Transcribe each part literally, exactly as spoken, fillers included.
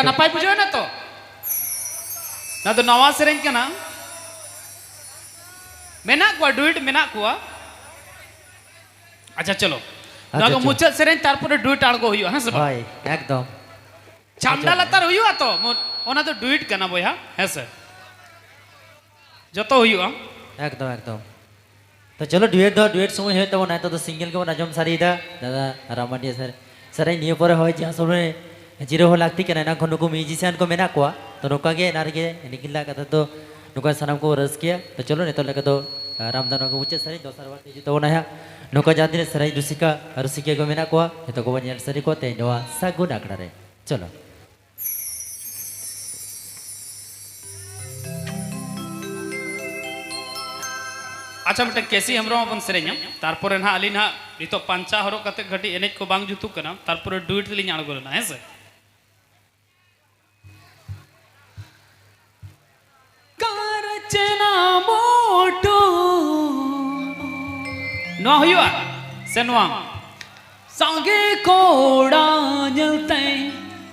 ᱱᱟᱯᱟᱭ ᱵᱩᱡᱷᱟᱹᱣ ᱮᱱᱟ ᱛᱚ? ᱱᱚᱣᱟ ᱫᱚ ᱱᱟᱣᱟ ᱥᱮᱨᱮᱧ ᱠᱟᱱᱟ᱾ ᱢᱮᱱᱟᱜ ᱠᱚᱣᱟ, ᱰᱩᱭᱮᱴ ᱢᱮᱱᱟᱜ ᱠᱚᱣᱟ᱾ ᱟᱪᱪᱷᱟ, ᱪᱚᱞᱚ᱾ ᱟᱪᱪᱷᱟ, ᱱᱚᱣᱟ ᱫᱚ ᱟᱪᱪᱷᱟ᱾ ᱢᱩᱪᱟᱹᱫ ᱥᱮᱨᱮᱧ, ᱛᱟᱨᱯᱚᱨᱮ ᱰᱩᱭᱮᱴ ᱟᱬᱜᱚ ᱦᱩᱭᱩᱜᱼᱟ, ᱦᱮᱸ ᱥᱮ ᱵᱟᱝ? ᱦᱳᱭ, ᱮᱠᱫᱚᱢ᱾ ᱪᱷᱟᱢᱰᱟ ᱟᱪᱪᱷᱟ᱾ ᱞᱟᱛᱟᱨ ᱦᱩᱭᱩᱜᱼᱟ ᱛᱚ, ᱢᱚ-, ᱚᱱᱟ ᱫᱚ ᱰᱩᱭᱮᱴ ᱠᱟᱱᱟ ᱵᱚᱭᱦᱟ, ᱦᱮᱸ ᱥᱮ? ᱡᱚᱛᱚ ᱦᱩᱭᱩᱜᱼᱟ᱾ ᱮᱠᱫᱚᱢ, ᱮᱠᱫᱚᱢ᱾ ᱛᱚ ᱪᱚᱞᱚ, ᱰᱩᱭᱮᱴ ᱫᱚ ᱰᱩᱭᱮᱴ ᱥᱚᱢᱚᱭ ᱦᱩᱭᱩᱜ ᱛᱟᱵᱚᱱᱟ᱾ ᱱᱤᱛᱚᱜ ᱫᱚ ᱥᱤᱝᱜᱮᱞ ᱜᱮᱵᱚᱱ ᱟᱸᱡᱚᱢ ᱥᱟᱹᱨᱤᱭᱮᱫᱟ ᱫᱟᱫᱟ ᱨᱟᱢ ᱢᱟᱱᱰᱤᱭᱟ ᱥᱮᱨ-, ᱥᱮᱨᱮᱧ᱾ ᱱᱤᱭᱟᱹ ᱯᱚᱨᱮ ᱦᱚᱸ ᱡᱟᱦᱟᱸ ᱥᱚᱢᱚᱭ ᱡᱤᱨᱟᱹᱣ ᱦᱚᱸ ᱞᱟᱹᱠᱛᱤ ᱠᱟᱱᱟ, ᱮᱱᱟᱝ ᱠᱷᱚᱱ ᱱᱩᱠᱩ ᱢᱤᱭᱩᱡᱤᱥᱤᱭᱟᱱ ᱠᱚ ᱢᱮᱱᱟᱜ ᱠᱚᱣᱟ᱾ ᱛᱚ ᱱᱚᱝᱠᱟ ᱜᱮ ᱮᱱᱟᱝ ᱨᱮᱜᱮ ᱱᱤᱠᱤᱞ ᱫᱟ ᱠᱟᱛᱷᱟ ᱫᱚ ᱱᱚᱝᱠᱟ ᱥᱟᱱᱟᱢ ᱠᱚ ᱨᱟᱹᱥᱠᱟᱹᱭᱟ᱾ ᱛᱚ ᱪᱚᱞᱚ, ᱱᱤᱛᱚᱜ ᱞᱮᱠᱟ ᱫᱚ, ᱟᱸ, ᱨᱟᱢ ᱫᱟ ᱱᱚᱣᱟ ᱠᱚ ᱢᱩᱪᱟᱹᱫ ᱥᱮᱨᱮᱧ, ᱫᱚᱥᱟᱨ ᱵᱟᱨ ᱛᱮ ᱦᱤᱡᱩᱜ ᱛᱟᱵᱚᱱᱟ ᱦᱟᱸᱜ᱾ ᱱᱚᱝᱠᱟ ᱡᱟᱦᱟᱸ ᱛᱤᱱᱟᱹᱜ ᱥᱮᱨᱮᱧ ᱨᱩᱥᱤᱠᱟ ᱨᱩᱥᱤᱠᱤᱭᱟᱹ ᱠᱚ ᱢᱮᱱᱟᱜ ᱠᱚᱣᱟ, ᱡᱚᱛᱚ ᱠᱚᱵᱚᱱ ᱧᱮᱞ ᱥᱟᱹᱨᱤ ᱠᱚᱣᱟ ᱛᱮᱦᱮᱧ ᱱᱚᱣᱟ ᱥᱟᱹᱜᱩᱱ ᱟᱠᱷᱲᱟ ᱨᱮ᱾ ᱪᱚᱞᱚ᱾ ᱟᱪᱪᱷᱟ, ᱢᱤᱫᱴᱟᱝ ᱠᱮᱥᱤ ᱦᱮᱢᱵᱨᱚᱢ ᱵᱚᱱ ᱥᱮᱨᱮᱧᱟ, ᱛᱟᱨᱯᱚᱨᱮ ᱱᱟᱦᱟᱜ ᱟᱹᱞᱤᱧ ᱱᱟᱦᱟᱜ ᱱᱤᱛᱚᱜ ᱯᱟᱧᱪᱟ ᱦᱚᱨᱚᱜ ᱠᱟᱛᱮ ᱠᱟᱹᱴᱤᱡ ᱮᱱᱮᱡ ᱠᱚ ᱵᱟᱝ ᱡᱩᱛᱩᱜ ᱠᱟᱱᱟ, ᱛᱟᱨᱯᱚᱨᱮ ᱰᱩᱭᱮᱴ ᱨᱮᱞᱤᱧ ᱟᱬᱜᱚ ᱞᱮᱱᱟ, ᱦᱮᱸ ᱥᱮ? ᱠᱟᱨᱪᱮᱱᱟ ᱢᱚᱴᱚ᱾ ᱱᱚᱣᱟ ᱦᱩᱭᱩᱜᱼᱟ ᱥᱮ ᱱᱚᱣᱟ? ᱥᱟᱸᱜᱮ ᱠᱚᱲᱟ ᱧᱮᱞᱛᱮ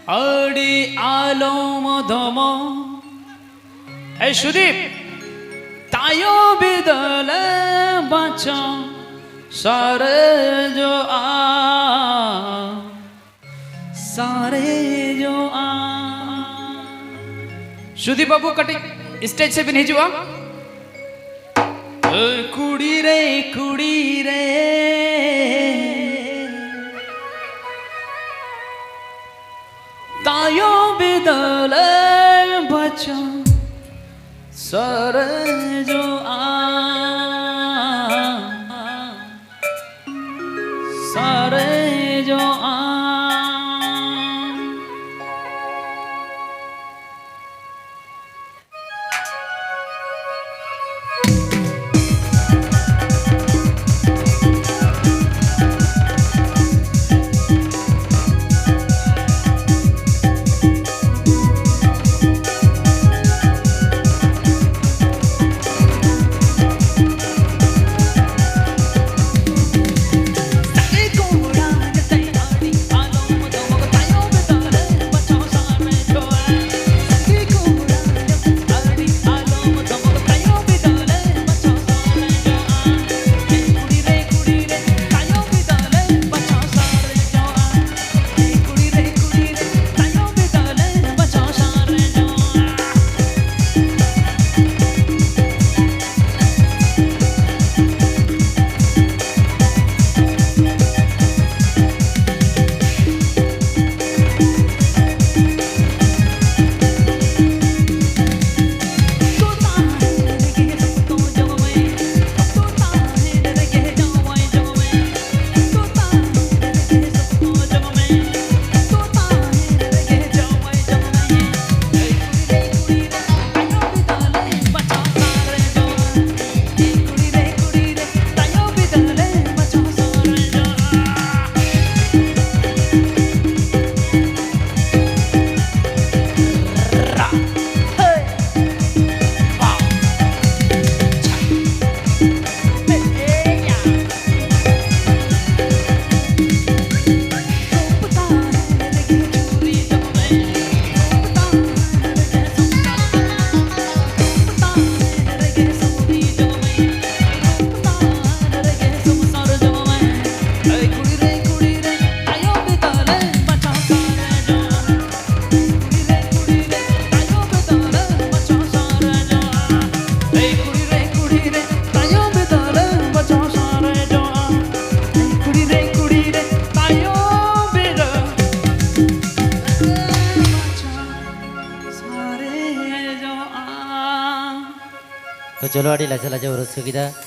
ᱟᱹᱰᱤ ᱟᱞᱚᱢ ᱫᱚᱢᱚ᱾ ᱮᱭ ᱥᱩᱫᱤᱯ, ᱛᱟᱭᱚᱢ ᱵᱤᱫᱟᱹᱞᱮ ᱵᱟᱪᱷᱟᱣ ᱥᱟᱨᱮᱡᱚᱜᱼᱟ, ᱥᱟᱨᱮᱡᱚᱜᱼᱟ᱾ ᱥᱩᱫᱤᱯ ᱵᱟᱹᱵᱩ, ᱠᱟᱹᱴᱤᱡ ᱥᱴᱮᱡ ᱥᱮᱫ ᱵᱤᱱ ᱦᱤᱡᱩᱜᱼᱟ᱾ ᱮ ᱠᱩᱲᱤ ᱨᱮ, ᱠᱩᱲᱤ ᱨᱮ, ᱛᱟᱭᱚᱢ ᱵᱤᱫᱟᱹᱞᱮ ᱵᱟᱪᱷᱟᱣ ᱥᱟᱨᱮᱡᱚᱜᱼᱟ, ᱥᱟᱨᱮᱡᱚᱜᱼᱟ᱾ ᱪᱚᱞᱚ, ᱟᱹᱰᱤ ᱞᱟᱪᱷᱟ ᱞᱟᱪᱷᱟ ᱵᱚ ᱨᱟᱹᱥᱠᱟᱹ ᱠᱮᱫᱟ᱾